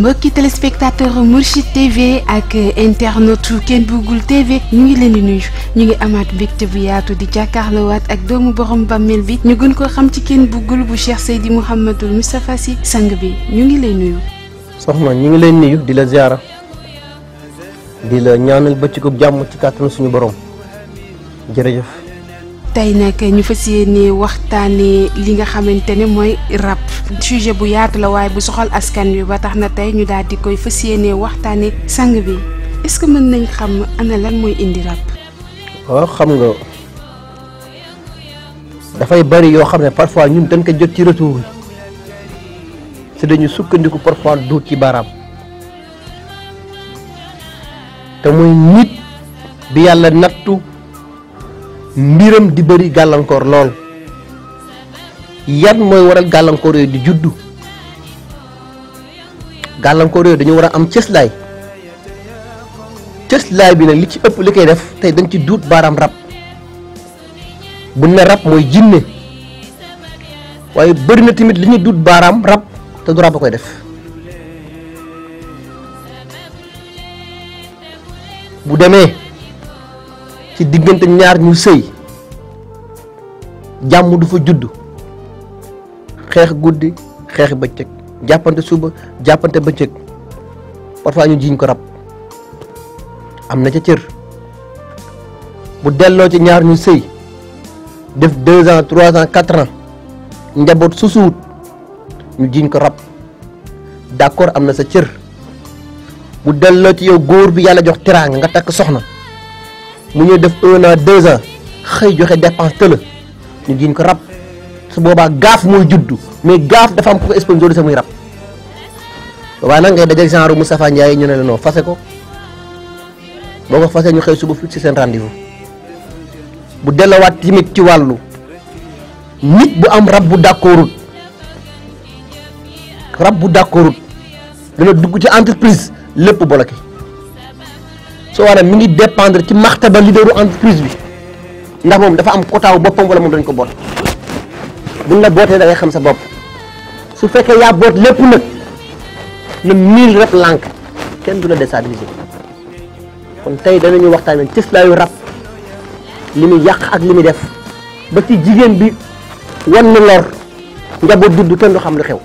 mbokki téléspectateur Mourchid TV ak internetu Ken Bougoul TV ñu ngi leen di nuyu ñu ngi amaat mbégte bu yaatu di jàkkaarloowaat ak doomu borom bàmmeel bi ñu gën koo xam ci Ken Bougoul bu Cheikh Seydi Mouhamadul Moustapha Sy sang bi ñu ngi lay nuyu. soxna ñu ngi leen nuyu di la ziara di la ñaanal bëccëgu jàmm ci kàttanu suñu borom jërëjëf. tey nag ñu fas yéene waxtaanee li nga xamante ne mooy rab sujet bu yaatu la waaye bu soxal askan wi ba tax na tey ñu daal di koy fas yéene waxtaanee sang bi est-ce que mën nañ xam ana lan mooy indi rab. waaw xam nga dafay bari yoo xam ne parfois ñun dañ ko jot ci retour yi te dañu sukkandiku parfois duut ci baaraam te mooy nit bi yàlla nattu mbiram di bëri gàllankoor lool yan mooy waral gàllankoor yooyu di juddu gàllankoor yooyu dañu war a am cëslaay bi nag li ci ëpp li koy def tey dañ ci duut baaraam rab bu ne rab mooy jinne waaye bëri na tamit li ñuy duut baaraam rab te du rab a koy def bu demee ci diggante ñaar ñu sëy jàmm du fa judd xeex guddi xeex bëccëg jàppante suba jàppante bëccëg parfois ñu jiiñ ko rab am na ca cër bu delloo ci ñaar ñu sëy def 2 ans 3 ans 4 ans njaboot susuwut ñu jiiñ ko rab d'accord am na sa cër bu delloo ci yow góor bi yàlla jox teraanga nga takk soxna mu ñëw def 1 an 2 ans xëy joxe dépense tëla ñu jiiñ ko rab su boobaa gaaf mooy juddu mais gaaf dafa am ko sponsorisé muy rab waaye nag ngay dajeeg genre Moustapha Ndiaye ñu ne la non fase ko boo ko fase ñu xëy suba fi ci seen rendez-vous bu delluwaat tamit ci wàllu nit bu am rab bu d'accordut dana dugg ci entreprise lépp bloqué soo waral mi ngi dépendre ci maxtaba leaderu entreprise bi ndax moom dafa am quota wu boppam wala moom dañ ko boot buñ la bootee da ngay xam sa bopp su fekkee yaa boot lépp nag na 1000 rab lànk kenn du la déstabiliser kon tey danañu waxtaanee cëslaayu rab li muy yàq ak li muy def ba ci jigéen bi wan na lor njaboot dudd kenn du xam lu xew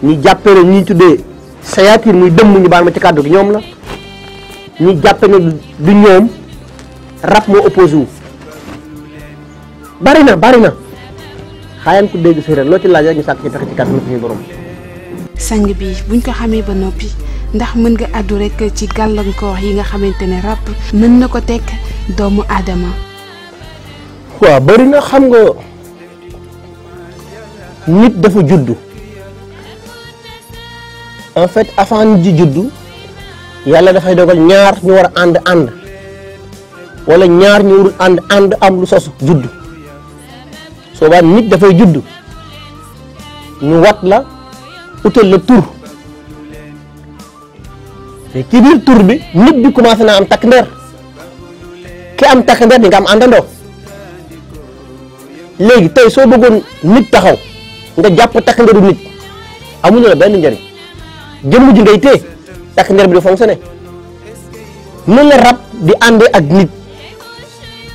ñi jàppee ne ñi tuddee sayaatir muy dëmm ñu baal ma ci kàddu gi ñoom la ñi jàppe ne du ñoom rab moo opposé wu bari na xaayaan ku dégg séeréer loo ci laaj rek ñu sàkk ci pexe ci kàddu suñu borom. sang bi buñ ko xamee ba noppi ndax mën nga àddu rek ci gàllankoor yi nga xamante ne rab mën na ko teg doomu aadama. waaw bari na xam nga nit dafa juddu en fait avant nit ji juddu yàlla dafay dogal ñaar ñu war a ànd wala ñaar ñu warul ànd am lu sosu juddu soo baa nit dafay juddu ñu wat la utal la tur mais ci biir tur bi nit bi commencé naa am takk ndeer ki am takk ndeer di nga am àndandoo léegi tey soo bëggoon nit taxaw nga jàpp takk ndeeru nit amuñu la benn njëriñ jëmm ji ngay téye takk ndeer bi di fonctionné noonu la rab di àndee ak nit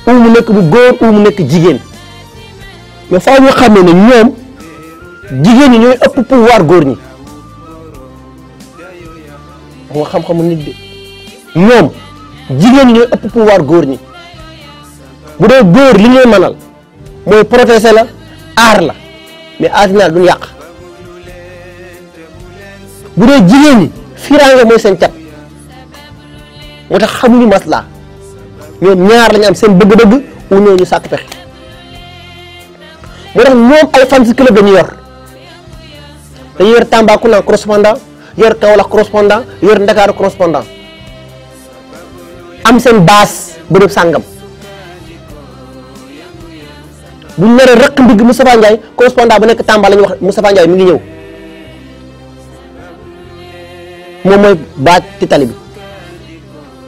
u mu nekk bu góor u mu nekk jigéen mais faaw ñu xamee ne ñoom jigéen ñi ñooy ëpp pouvoir góor ñi moo xam-xamu nit de ñoom jigéen ñi ñooy ëpp pouvoir góor ñi bu dee góor li ñuy mënal mooy protéger la aar la mais aar duñ yàq bu dee jigéen ñi fiiraange mooy seen cat moo tax xamuñu maslaa ñoom ñaar lañu am seen bëgg-bëgg u ñoo ñu sàkk pexe moo tax ñoom ay fans club dañu yor Tambacounda correspondant yor Kaolack correspondant yor Ndakaaru correspondant am seen base bërëb sàngam buñ naree rëq ndigg Moustapha Ndiaye correspondant bu nekk Tamba la ñu wax Moustapha Ndiaye mi ngi ñëw moom mooy baaj ci tali bi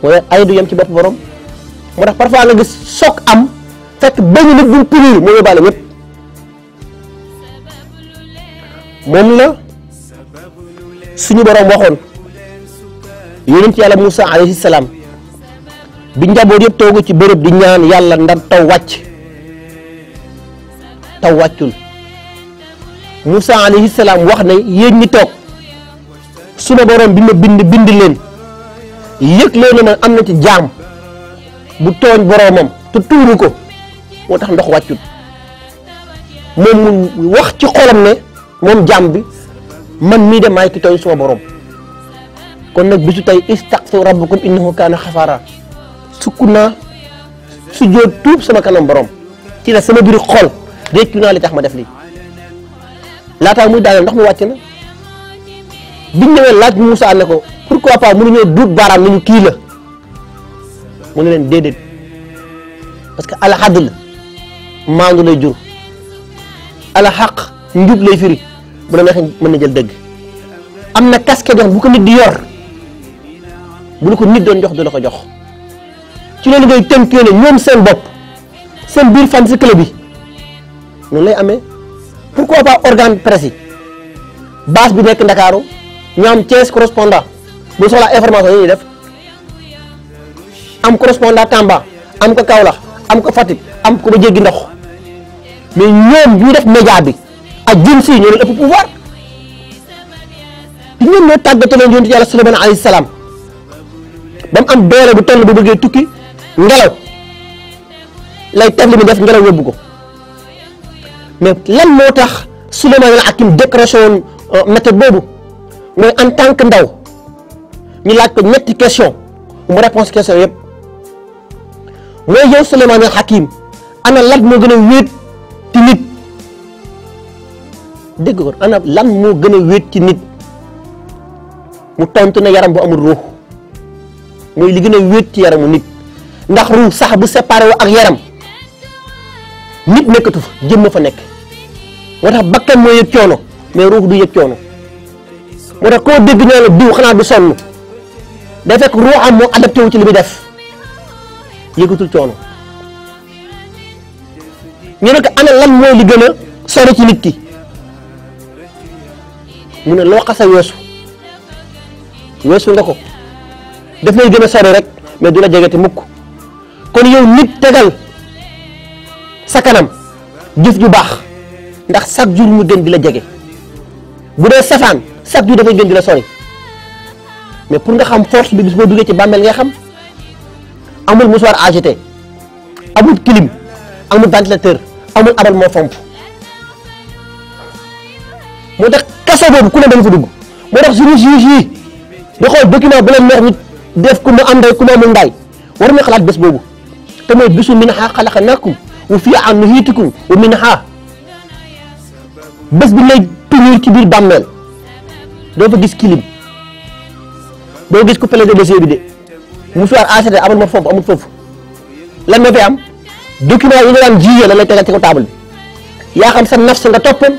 mooy ay du yem ci bopp borom moo tax parfois nga gis soog am fekk benn nit buñ punir moo yóbbaale ñëpp moom la suñu borom waxoon yonent yàlla Moussa alayhi salaam bi njaboot yëpp toogu ci bërëb di ñaan yàlla ndax taw wàcc taw wàccul Moussa alayhi salaam wax ne yéen ñi toog suma borom bi ma bind leen yëg leen na am na ci jaam bu tooñ boromam te tuuru ko moo tax ndox wàccut moom mu wax ci xolam ne moom jaam bi man mii de maay ki tooñ suma borom kon nag bisu tey istaghfiru rabbakum innahu kaana xafaara sukk naa su jóot tuub sama kanam borom ci la sama biir xol réccu naa li tax ma def lii laataa muy daaneel ndox mi wàcc na biñ ñëwee laaj Moussa ne ko pourquoi pas mënuñoo duut baaraam ni ñu kii la mu ne leen déedéet parce que al adl maandu lay jur al xaq njub lay firi bu la neexee mën na jël dëgg am na casquette jox bu ko nit di yor bu la ko nit doon jox du la ko jox ci loolu ngay tënkee ne ñoom seen bopp seen biir fan si club bi noonu lay amee pourquoi pas organe presse yi base bi nekk Ndakaaru ñu am Thiès correspondant bu soxlaa information yi ñuy def am correspondant Tamba am ko Kaolack am ko Fatick am ko ba jéggi ndox mais ñoom ñu def média bi ak jën si ñoo leen ëpp pouvoir di ñoom ñoo tàggataloon yonent yàlla Suleymaan alayhi salaam ba mu am doole bu toll bu bëggee tukki ngelaw lay tef li mu def ngelaw yóbbu ko mais lan moo tax Suleymaan al Hakim décroché woon méthode boobu mooy en tant que ndaw ñu laaj ko ñetti question mu réponse question yëpp mooy yow Suleymaan al Hakim ana lan moo gën a wéet ci nit dégg ko ana lan moo gën a wéet ci nit mu tontu ne yaram bu amul ruux mooy li gën a wéet ci yaramu nit ndax ruux sax bu séparé wu ak yaram nit nekkatu fa jëmm fa nekk moo tax bakkan moo yëg coono mais ruux du yëg coono moo tax koo dégg ñoo la diw xanaa du sonn day fekk ruuxam moo adapté wu ci li muy def yëgatul coono ñu ne ko ana lan mooy li gën a sori ci nit ki mu ne loo xasa weesu nga ko daf lay gën a sori rek mais du la jegete mukk kon yow nit tegal sa kanam jëf ju baax ndax chaque jour mu gën di la jege bu dee safaan chaque jour dafay gën di la sori mais pour nga xam force bi bis boo duggee ci bàmmeel nga xam amul mouchoir agité amul clim amul ventilateur amul abal moo fomp moo tax kaso boobu ku ne dañ fa dugg moo tax suñu juge yi di xool document bu leen neex ñu def ku ma am nday ku ma amul ndaay war na xalaat bés boobu te mooy bisu minhaa xalaqnaakum wa fiihaa nu'iidukum wa minhaa bés bi lay tuñur ci biir bàmmeel doo fa gis clim doo gis ku pelese dossier bi de mouchoir ACT amul ma foofu amul foofu lan moo fi am document yi nga daan jiyee la lay tegal ci ko table bi yaa xam sa nafs nga toppoon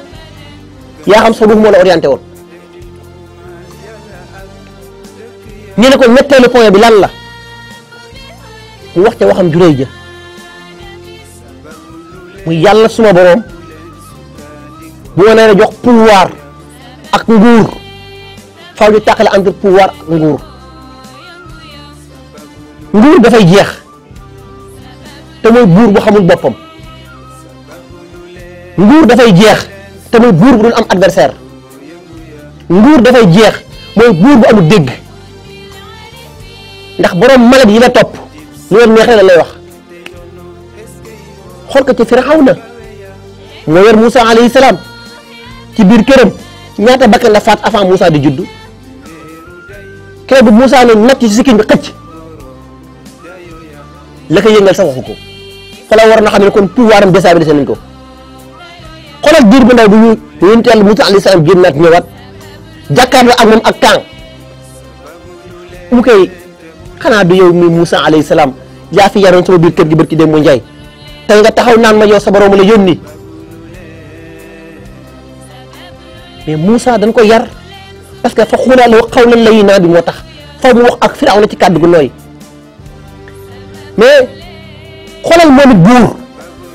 yaa xam sa ruux moo la orienté woon ñu ne ko ñetteelu point bi lan la mu wax ca waxam juróoy ja muy yàlla suma boroom bu ma nee na jox pouvoir ak nguur faaw ñu tàqale entre pouvoir ak nguur dafay jeex te mooy buur bu xamul boppam nguur dafay jeex te mooy buur bu dul am adversaire nguur dafay jeex mooy buur bu amul dégg ndax borom maladie yi la topp lu leen neexee la lay wax xool ko ci Firawna moo yor Moussa alayhi salaam ci biir këram ñaata bakkan la faat avant Moussa di juddu keroog bu Moussa ne natt ci sikkim bi xëcc la ko yëngal sax waxu ko xoolal war na xam ne kon pouvoir am déstabilisé nañ ko xoolal diir bu ndaw bu ñu yonent Yàlla Moussa alayhi salaam génnaat ñëwaat jàkkaarloo ak moom ak Kaang mu koy xanaa du yow mi Moussa alayhi salaam yaa fi yaroon sama biir kër gi barki démb Njaay tey nga taxaw naan ma yow sa borom la yónni mais Moussa dañ ko yar parce que fa xulaa la qawlan layyinan bi moo tax fa mu wax ak Firawna ci kàddu gu nooy mais xoolal moom it buur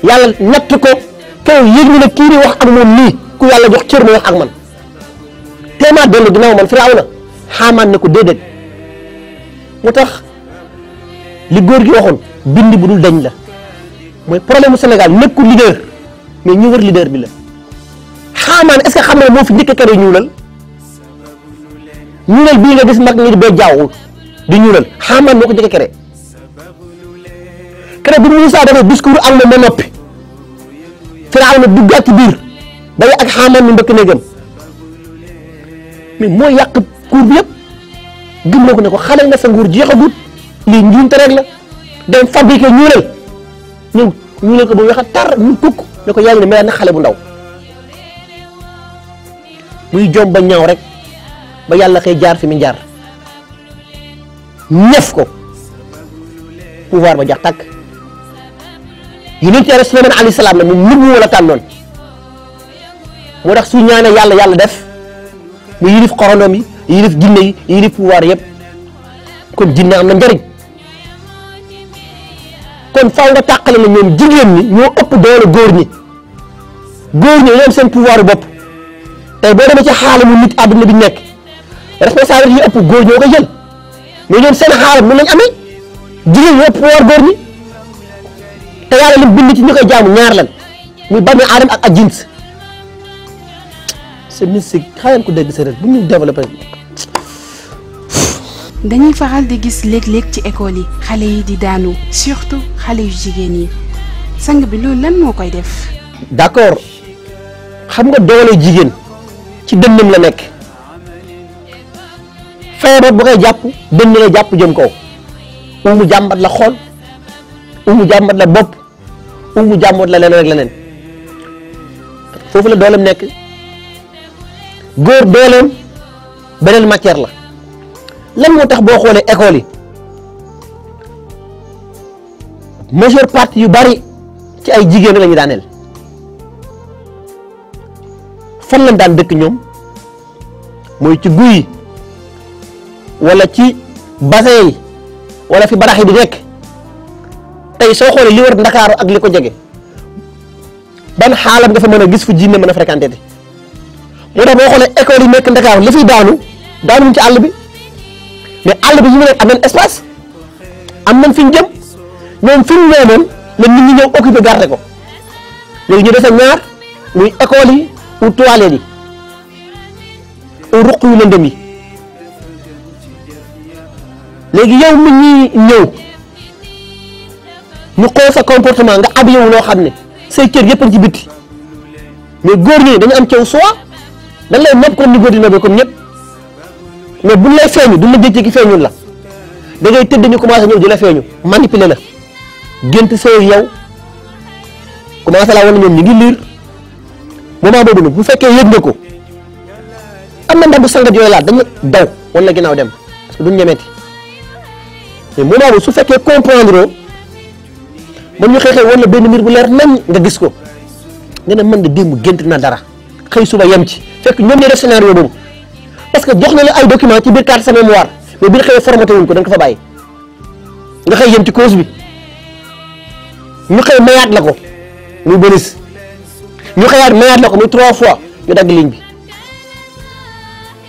yàlla natt ko kaw yëg ñu ne kii di wax ak moom nii ku yàlla jox cër ma wax ak man téemaa dellu ginnaaw man Firawna Haamaan ne ko déedéet moo tax li góor gi waxoon bind bu dul dañ la mooy problème mu Sénégal nekkul leader mais ñu wër leader bi la. Haamaan est-ce que xam nga moo fi njëkk a kere ñuulal bii nga gis mag ñi di bee jaww di ñuulal Haamaan moo ko njëkk a kere bi Moussa dafay discours ak moom ma noppi Firawna duggaat ci biir day ak Haamaan mi mbëkk néegam mais moo yàq cour bi yëpp gëm na ko ne ko xale nga sa nguur jeexagut lii njuumte rek la dem fabriqué ñuulal ñëw ñuulal ko ba weex a tar ñu kukk ne ko yaa ngi ne mel na xale bu ndaw muy jom ba ñaaw rek ba yàlla xëy jaar fi mu jaar ñëf ko pouvoir ba jax tàkk yonent Yàlla Suleymaan alayhi salaam la moom nit mu wala tànnoon moo tax su ñaanee yàlla def mu yilif xorondoom yi yilif jinne yi yilif pouvoir yëpp kon jinne am na njariñ kon faaw nga tàqale na ñoom jigéen ñi ñoo ëpp doole góor ñi ñoom seen pouvoir bopp tey boo demee ci xaalamu nit àdduna bi nekk responsabilité yi ëpp góor ñoo ko jël mais ñoom seen xaalam mën nañ amee jigéen ñoo ëpp pouvoir góor ñi te yàlla lim bind ci ñu koy jaamu ñaar lan muy bani aadama ak jins c'est mystique xaaral ko dégg séeréer bu ñu développé. dañuy faral di gis léeg-léeg ci école yi xale yi di daanu surtout xale yu jigéen yi sang bi loolu lan moo koy def. d'accord xam nga doole jigéen ci dënnam la nekk feebar bu koy jàpp dënn la jàpp jëm kaw mu jàmbat la xool mu jàmbat la bopp mu jàmbat la leneen ak leneen foofu la dooleem nekk. góor dooleem beneen matière la lan moo tax boo xoolee école yi majeure partie yu bari ci ay jigéen la ñu daaneel fan lañ daan dëkk ñoom mooy ci guy yi wala ci bassin yi wala fi barax yi di nekk tey soo xoolee li wër Ndakaaru ak li ko jege ban xaalam nga fa mën a gis fu jinne mën a fréquenté te moo tax boo xoolee école yi nekk Ndakaaru li fiy daanuñ ci àll bi mais àll bi ñu nekk am nañ espace am nañ fi ñu jëm ñoom fi ñu ñëwoon la nit ñi ñëw occupé garder ko léegi ñu dese ñaar muy école yi ou toilettes yi ou ruq yu lëndëm yi léegi yow mi ñuy ñëw ñu xool sa comportement nga ab yow loo xam ne say cër yëpp a ci bitti mais góor ñi dañu am cew soit dañ lay nopp comme ni góor di noppee comme ñëpp mais buñ lay feeñu duñ la jékki-jékki feeñul la da ngay tëdd ñu commencé ñëw di la feeñu manipuler la gént sëy yow commencé laa wane ñoom ñu ngi liir moment boobu nag bu fekkee yëg nga ko am na ndam sangat yooyu laal dañu daw wala ginnaaw dem parce que duñ ñemeeti mais moment boobu su fekkee comprendre ba ñu xeexee wala benn mbir bu leer nañ nga gis ko nga ne mën de démb gént na dara xëy suba yem ci fekk ñoom ñoo def scénario boobu parce que jox na la ay document ci biir carte sa mémoire mais biir xëyee formaté wuñ ko da nga ko fa bàyyi nga xëy yem ci cause bi ñu xëy mayaat la ko muy bonus ñu xëyaat mayaat la ko muy 3 fois ñu dagg ligne bi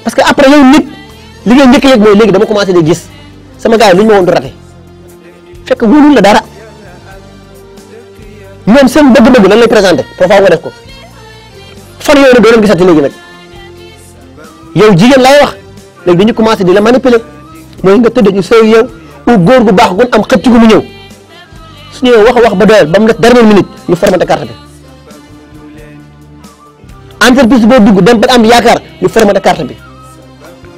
parce que après yow nit li ngay njëkk a yëg mooy léegi dama commencé di gis sama gars yi lu ñu ma woon du raté fekk wóolul la dara ñoom seen bëgg-bëgg lan lay présenté foofa nga def ko fan yooyu nag doo leen gisati léegi nag yow jigéen lay wax léegi dañu commencé di la manipuler mooy nga tëdd ñu sëy yow ou góor gu baax gun am xëcc gu mu ñëw su ñëwee wax ba doyal ba mu def dernière minute ñu formaté carte bi entreprise boo dugg dem ba am yaakaar ñu formaté carte bi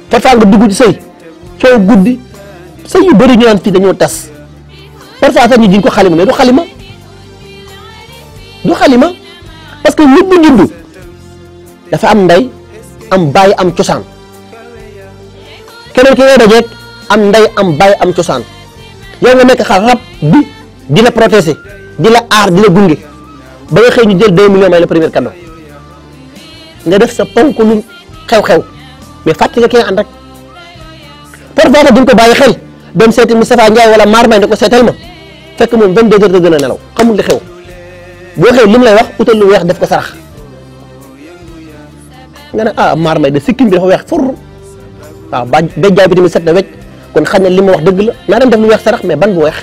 parfois nga dugg ci sëy coow guddi sëy yu bëri ñu naan fii dañoo tas parfois sax ñu jiñ ko xalima mais du xalima parce que nit bu juddu dafa am ndey am baay am cosaan keneen ki ngay dajeeg am ndey am baay am cosaan yow nga nekk xar rab bi di la protéger di la aar di la gunge ba nga xëy ñu jël 2 millions may la premier cadeau nga def sa ponk lu xew-xew mais fàtte nga kii ànd rek parfois nag duñ ko bàyyi xel dem seeti Moustapha Ndiaye wala Mar May ne ko seetal ma fekk moom 22 heures da gën a nelaw xamul li xew boo xew li mu lay wax utal lu weex def ko sarax nga ne ah maar may de sikkim bi dafa weex fur waaw ba béjjaay bi tamit set na wecc kon xam ne li ma wax dëgg la naa dem def lu weex sarax mais ban bu weex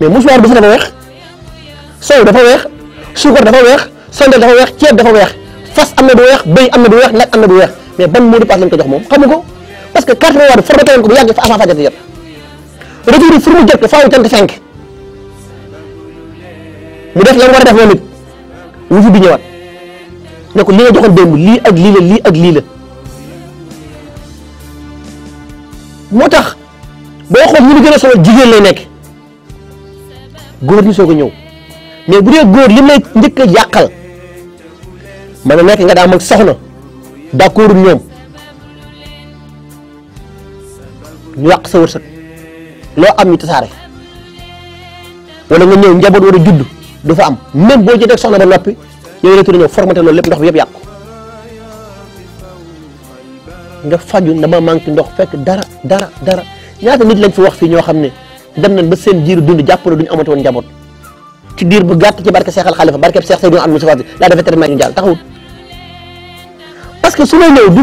mais mouchoir bi si dafa weex soow dafa weex suukar dafa weex sondel dafa weex ceeb dafa weex fas am na bu weex béy am na bu weex nag am na bu weex mais ban mot de passe lañ ko jox moom xamu ko parce que carte de formaté woon ko bu yàgg fa avant fajar di jot retour yi fu mu jot ko faaw jant fenk mu def la mu war a def moom it wufu bi ñëwaat ne ko li nga joxoon démb lii ak lii la lii ak lii la moo tax boo xool ñu gën a solo jigéen lay nekk góor ñi soog a ñëw mais bu dee góor li lay njëkk a yàqal mën na nekk nga daa mag soxna d'accord ñoom ñu yàq sa wërsëg loo am ñu tasaare wala nga ñëw njaboot war a judd du fa am même boo jotee soxna ba noppi yow retourné ñëw formaté loolu lépp ndox bi yëpp yàqu nga faju dama manqué ndox fekk dara ñaata nit lañ fi wax fii ñoo xam ne dem nañ ba seen jiiru dund jàpp na duñu amati woon njaboot ci diir bu gàtt ci barke Seexal Xalifa barke Seex Seydou am Moussa Fati laa defee traitement ñu jàll taxawut parce que su may ñëw du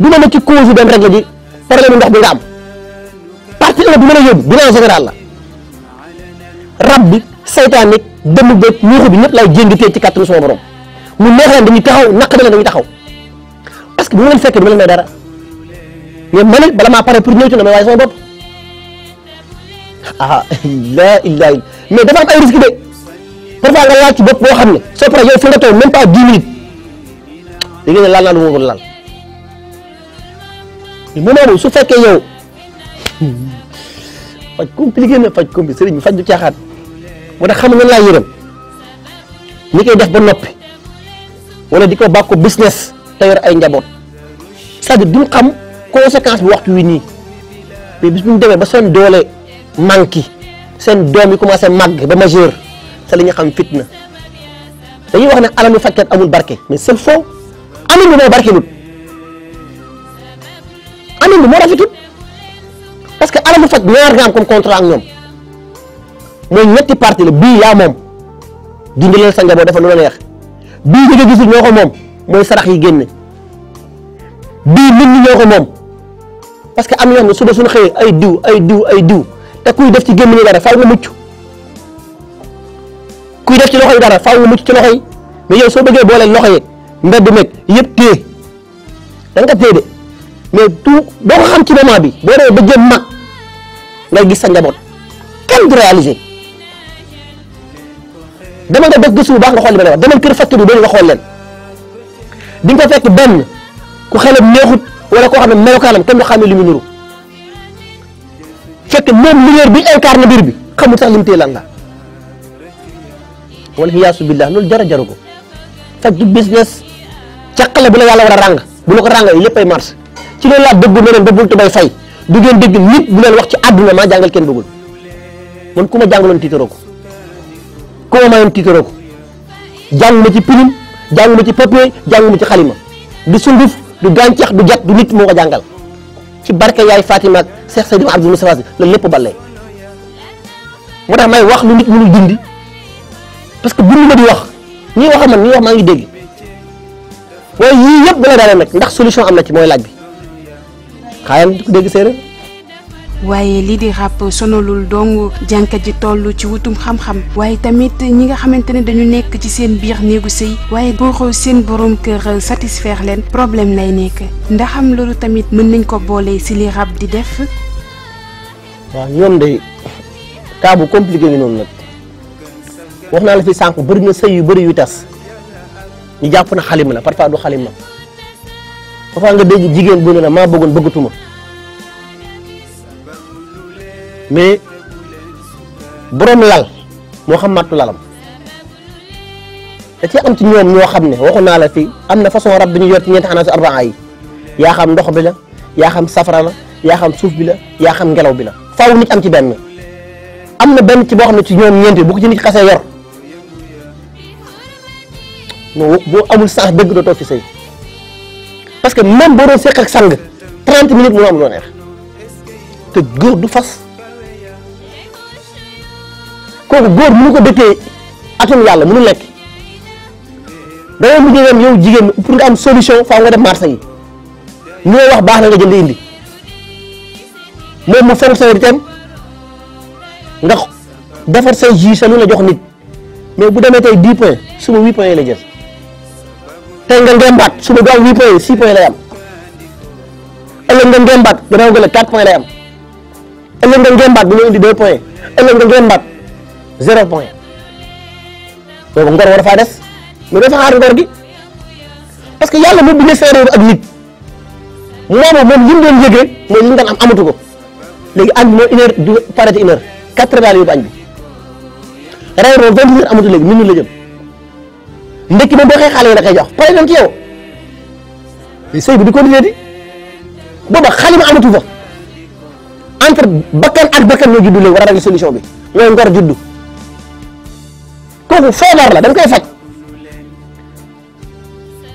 ma ne ci cause dem rek la ji problème ndox bi nga am partie bi mën a yóbbu bilan général la rab bi saytaan nit dëmm bëgg ñuuxu bi ñëpp lay jéngitee ci kàttanu sama borom mu neex leen dañuy taxaw naqari leen dañuy taxaw parce que bu ma leen fekkee du ma leen may dara mais man it bala maa pare pour ñëw ci na may waaye sama bopp ah la ilaha mais dafa am ay risque de parfois nga laal ci bopp boo xam ne soo paree yow fi nga toog même pas 10 minutes da ngeen ne laal naa lu ma ko laal mais moment boobu su fekkee yow faj compliqué na faj compliqué sëriñ bi faj du caaxaan moo tax xam nga laa yërëm ñi koy def ba noppi wala di ko bàkko business te yor ay njaboot c'est-à-dire duñ xam conséquence bi waxtu wi nii mais bis bu ñu demee ba seen doole manqué seen doom yi commencé màgg ba majeur sa la ñu xam fitna dañuy wax ne alalu fajkat amul barke mais c'est faux amin bi moo barke lut amin bi moo rafetut parce que alalu faj ñaar nga am comme contrat ak ñoom mooy ñetti partie la bii yaa moom dindi leen sa njaboot dafa lu la neex bii nga gisul ñoo ko moom mooy sarax yi génne bii nit ñi ñoo ko moom parce que am na ne suba suñu xëyee ay diw te kuy def ci gémmiñ dara faaw nga mucc kuy def ci loxo yi dara faaw nga mucc ci loxo yi mais yow soo bëggee boole loxo yi mbedd meeg yëpp téye da nga téye de mais tout doo ko xam ci moment bi boo demee ba jëm mag ngay gis sa njaboot kenn du réaliser dama nga def gëstu bu baax nga xool li ma lay wax demal kër facture bi nga xool leen di nga fekk benn ku xelam neexut wala koo xam ne melokaanam kenn du xamee li mu nuru fekk même lumière bi incarne mbir bi xamul sax li mu téye lan la wala iyaasu billah loolu jaru ko fekk du business càqale bu la yàlla war a ràng bu la ko ràng yi lépp ay marche ci loolu laa dëggu ne leen ba bul tubay fay du ngeen dégg nit bu leen wax ci àdduna maa jàngal kenn bëggul man ku ma jàngaloon tiitaroo ko ku ma mayoon tiitaroo ko jàng ma ci pilim jàng ma ci papier jàng ma ci xalima du sunguf du gàncax du jat du nit moo ko jàngal ci barke yaay Fatima ak Cheikh Seydou Abdou Moustapha la lépp ballee moo tax may wax lu nit mënul dindi parce que buñu ma di wax ñi wax man ñi wax maa ngi dégg waaye yii yëpp bala dalee nag ndax solution am na ci mooy laaj bi xaayam di ko dégg séeréer waaye lii di rap sonalul dong jànkat ji toll ci wutum xam-xam waaye tamit ñi nga xamante ne dañu nekk ci seen biir néegu sëy waaye pour seen borom kër satisfaire leen problème lay nekk ndax am loolu tamit mën nañ ko boole si li rap di def. waaw ñoom de cas bu compliqué ngi noonu nag wax naa la fi sànq bëri na sëy yu bëri yu tas ñu jàpp na xalima la parfois du xalima parfois nga dégg jigéen bu ne la maa bëggoon bëggatuma mais borom lal moo xam màttu lalam da ci am ci ñoom ñoo xam ne waxu naa la fi am na façon rab bi ñu yor ci ñeenti xanaa si arbaa yi yaa xam ndox bi la yaa xam safara la yaa xam suuf bi la yaa xam ngelaw bi la faaw nit am ci benn am na benn ci boo xam ne ci ñoom ñeenti bu ko ci nit xasee yor non boo amul sens dëgg dootoo fi sëy parce que même boo doon seq ak sang 30 minutes mënoo am loo neex te góor du fas kooku góor mënu ko dëkkee atum yàlla mënu lekk dangay mujj dem yow jigéen pour nga am solution faaw nga dem marché yi loo wax baax na nga jënd indi moom mu fonctionnaire itam nga defar say jus sa lu la jox nit mais bu demee tey 10 points suba 8 points la jël tey nga ngembaat suba du am 8 points 6 points lay am ëllëg nga ngembaat gannaaw ga la 4 points lay am ëllëg nga ngembaat bu ñu indi 2 points ëllëg nga ngembaat 0 point boobu ngor war a faa des mais dafa xaar ngor gi parce que yàlla moom bu ñu séeréer ak nit moom li mu doon yëgee mooy li mu daan am amatu ko léegi añ bi mooy 1 heure du pare ci 1 heure 4 heures daal yóbbu añ bi reer moom 20 heures amatu léegi minuit la jëm ndekki moom boo xëy xale yi da koy jox pare nañ ci yow sëy bi di continuer di booba xale ma amatu fa entre bakkan ak bakkan ñoo juddu léegi war a régler solution bi mooy ngor juddu kooku feebar la dañ koy faj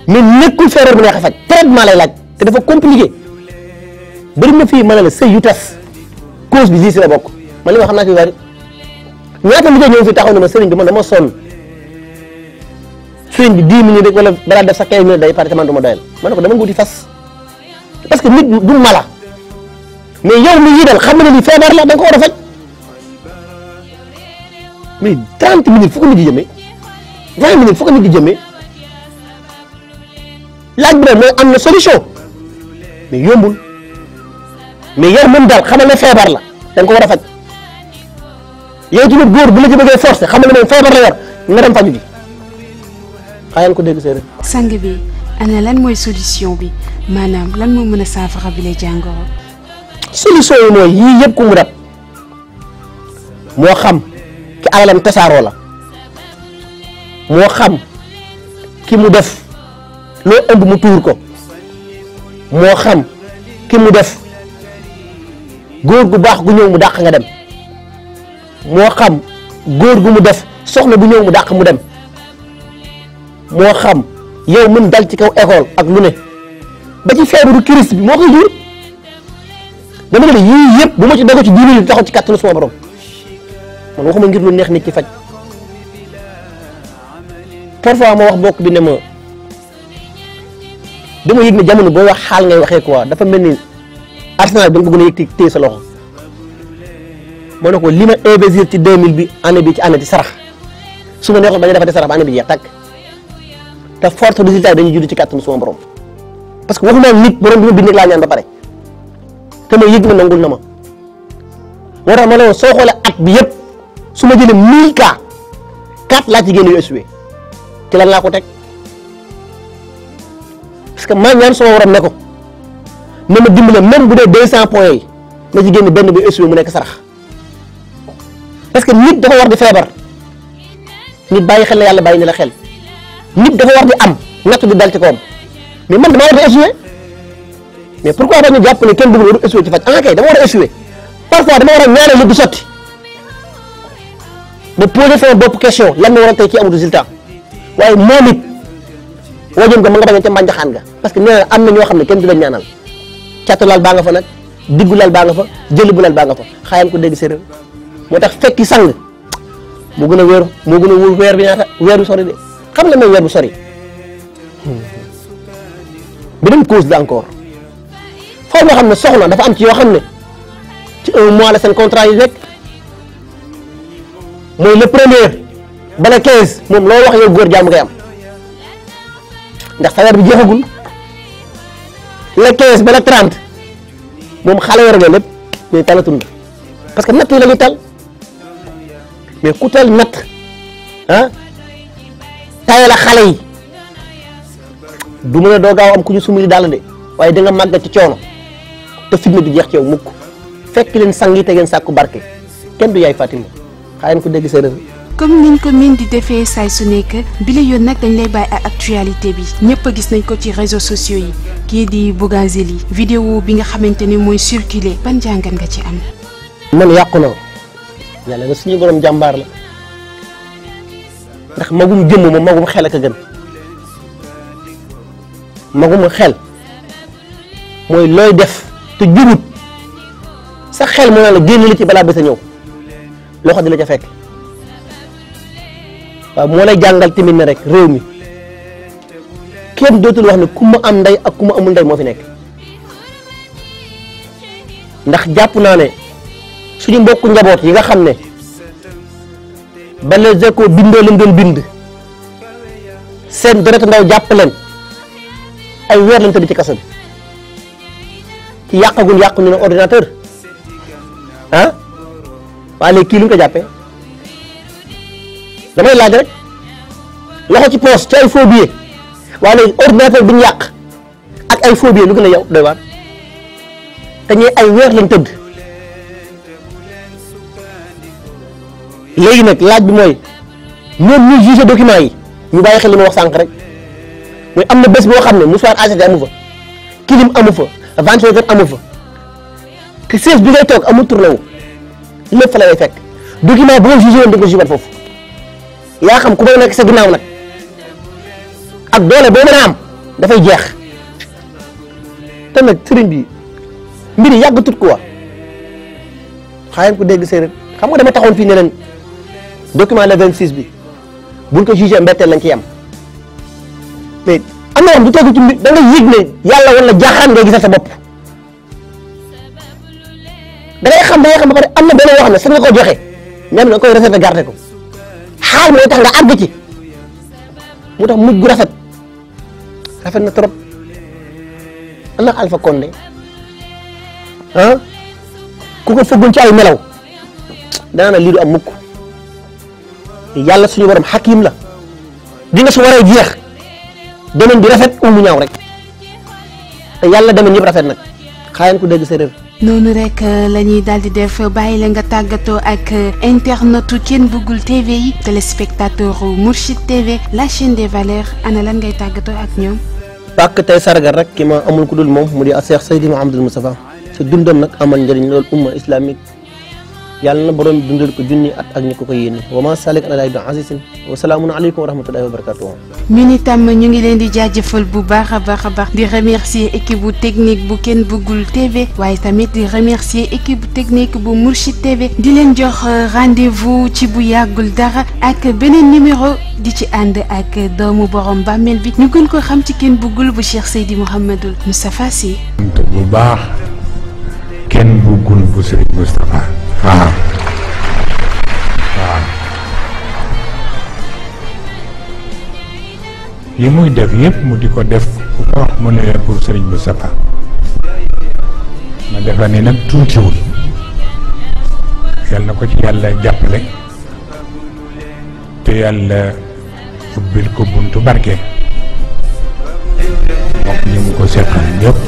mais nekkul feebar bu neex a faj traitement lay laaj te dafa compliqué bëri na fii mën na la sëy yu tas cause bi si la bokk man li ma xam naa ci bari ñaata liggéey ñëw fi taxaw na ma sëriñ bi man dama sonn sëriñ bi 10 minutes rek wala balaa def sax 15 minutes day pare te man du ma doyal ma ne ko dama nguti fas parce que nit du mala mais yow mi yi dal xam na ni feebar la da nga ko war a faj mais 30 minutes fu ko nit di jëmee 20 minutes fu ko nit di jëmee laaj bi nag mooy am na solution mais yombul mais yow moom daal xamal ne feebar la da nga ko war a faj yow tamit góor bu la ci bëggee forcé xamal ne moom feebar la yor nga dem faju ji xaaral ko dégg séeréer. sang bi ana lan mooy solution bi maanaam lan moo mën a saafara bi lay jàngoro. solution yi mooy yii yëpp ku mu dab moo xam ki alalam tasaaroo la moo xam ki mu def loo ëmb mu tuur ko moo xam ki mu def góor gu baax gu ñëw mu dàq nga dem moo xam góor gu mu def soxna bu ñëw mu dàq mu dem moo xam yow mën dal ci kaw école ak lu ne ba ci feebaru crise bi moo koy jur dama ne yii yëpp bu ma ci dogo ci 10 minutes taxaw ci kàttanu suma borom man waxuma ngir lu neex nit ci faj parfois ma wax bokk bi ne ma dama yëg ne jamono boo wax xaal ngay waxee quoi dafa mel ni Arsenal bi nga bëgg na yëg téye sa loxo ma ne ko li ma investir ci 2000 bi année bi ci année di sarax su ma neexoon bañ a defati sarax ba année bi jeex tàkk te forte résultat yi dañuy judd ci kàttanu suma borom parce que waxuma nit borom bi ma bind laa ñaan ba pare te ma yëg na nangul na ma moo tax ma ne woon soo xoolee at bi yëpp su ma jëlee 1000 cas 4 laa ci génne yu échoué ci lan laa ko teg parce que maa ñaan suma waram ne ko na ma dimbale même bu dee 200 points yi na ci génne benn bi échoué mu nekk sarax parce que nit dafa war di feebar nit bàyyi xel la yàlla bàyyi ni la xel nit dafa war di am natt di dal ci kawam mais man damaa war di échoué mais pourquoi ba ñu jàpp ne kenn bëggul war a échoué ci faj ah kay dama war a échoué parfois dama war a ñaanal li du sotti ma posé sama bopp question lan moo waral tey kii amul résultat waaye moom it wajoon ko ma nga bañ a ca mbànjaxaan nga parce que nee na am na ñoo xam ne kenn du leen ñaanal catu lal baa nga fa nag diggu lal baa nga fa jëli bu lal baa nga fa xaayam ko dégg séeréer moo tax fekki sang moo gën a wéeru moo gën a wóor weer bi ñaata weer bu sori de xam nga mooy weer bu sori beneen cause la encore foofu nga xam ne soxna dafa am ci yoo xam ne ci 1 mois la seen contrat yi nekk mooy le premier ba le 15 moom loo wax yow góor jàmm ngay am ndax sa weer bi jeexagul le 15 ba le 30 moom xale yor nga lépp mais talatul nga parce que natt yi la ñuy tal mais ku tal natt ah taye la xale yi du mën a doo gaaw am ku ñu sumuli daal de waaye da nga màgg ci coono te fitna du jeex ci yow mukk fekk leen sang yi te ngeen sàkku barke kenn du yaay Fatima xaaral ko dégg séeréer. comme niñ ko miin di defee saay su nekk bi la yoon nag dañ lay bàyyi ak actualité bi ñëpp a gis nañ ko ci réseaux sociaux yi kii di Bougazelli vidéo bi nga xamante ni mooy circulé ban jàngat nga ci am. man yàqu na yàlla na suñu borom jàmbaar la ndax magum jëmm moom magum xel ak a gën magum xel mooy looy def te jubut sa xel moo la génn li ci balaa bés a ñëw loxo di la ca fekk waaw moo lay jàngal tamit ne rek réew mi kenn dootul wax ne ku ma am ndey ak ku ma amul ndey moo fi nekk ndax jàpp naa ne suñu mbokku njaboot yi nga xam ne ba Les Échos bindoo leen doon bind seen deret ndaw jàpp leen ay weer lañ tëdd ci kaso bi ci yàqagul yàqu ñu ne ordinateur ah waaye léegi kii lu ñu ko jàppee damay laaj rek loxo ci poos ci ay faux billets waaye léegi ordinateur bi ñu yàq ak ay faux billets lu gën a yow doy waar te ñee ay weer lañ tëdd léegi nag laaj bi mooy ñoom ñuy juger document yi ñu bàyyi xel li ma wax sànq rek mooy am na bés boo xam ne mouchoir ACT amu fa clim amu fa ventilateur amu fa te siège bi ngay toog amul tourné wu lépp fa la lay fekk document boo jugé woon di nga ko jugé foofu yaa xam ku may nekk sa ginnaaw nag ak doole boo mën a am dafay jeex te nag sëriñ bi mbir yi yàgg tut quoi xaaral ko dégg séeréer xam nga dama taxoon fii ne leen document le 26 bi buñ ko jugé mbetteel lañ ci yem mais am na yoo xam du tegu ci mbir da nga yëg ne yàlla wala jaaxaan ngay gisal sa bopp da ngay xam ba pare am na benn yoo xam ne sax nga ko joxe même nga koy réserver garder ko xaal mooy tax nga àgg ci mu tax mujj gu rafet na trop ana Alpha Condé ah ku ko fëggoon ci ay melaw dana na lii du am mukk yàlla suñu borom xakim la dina su waree jeex domaine bi rafet mu ñaaw rek te yàlla domaine yëpp rafet nag xaayan ku dégg séeréer noonu rek la ñuy daal di def bàyyi la nga tàggatoo ak internetu Ken Bougoul TV yi téléspectateur Mourchid TV la chaîne des valeurs ana lan ngay tàggatoo ak ñoom. pàkk tey sargal rek ki ma amul ku dul moom mu di Cheikh Seydi Mouhamadou Moustapha te dundam nag amal njëriñ loolu umma islamique yàlla na borom dundal ko junni at ak ñi ko yéene wa ma salik ala ibn azizin wa salaamun aleykum wa rahmatullahi wa barakatuh. ñun itam ñu ngi leen di jaajëfal bu baax a baax di remercier équipe bu technique bu Ken Bougoul TV waaye tamit di remercier équipe bu technique bu Mourchid TV di leen jox rendez-vous ci bu yàggul dara ak beneen numéro di ci ànd ak doomu borom bàmmeel bi ñu gën ko xam ci Ken Bougoul bu Cheikh Seydi Mouhamadou Moustapha Sy. bu baax Ken Bougoul bu Serigne Moustapha. waaw yi muy def yëpp mu di ko def ku ko wax mu ne pour Serigne Moustapha ma defa ne nag tuutiwul yal na ko ci yàlla jàppale te yàlla ubbil ko buntu barke moom ñi mu ko seqal ñëpp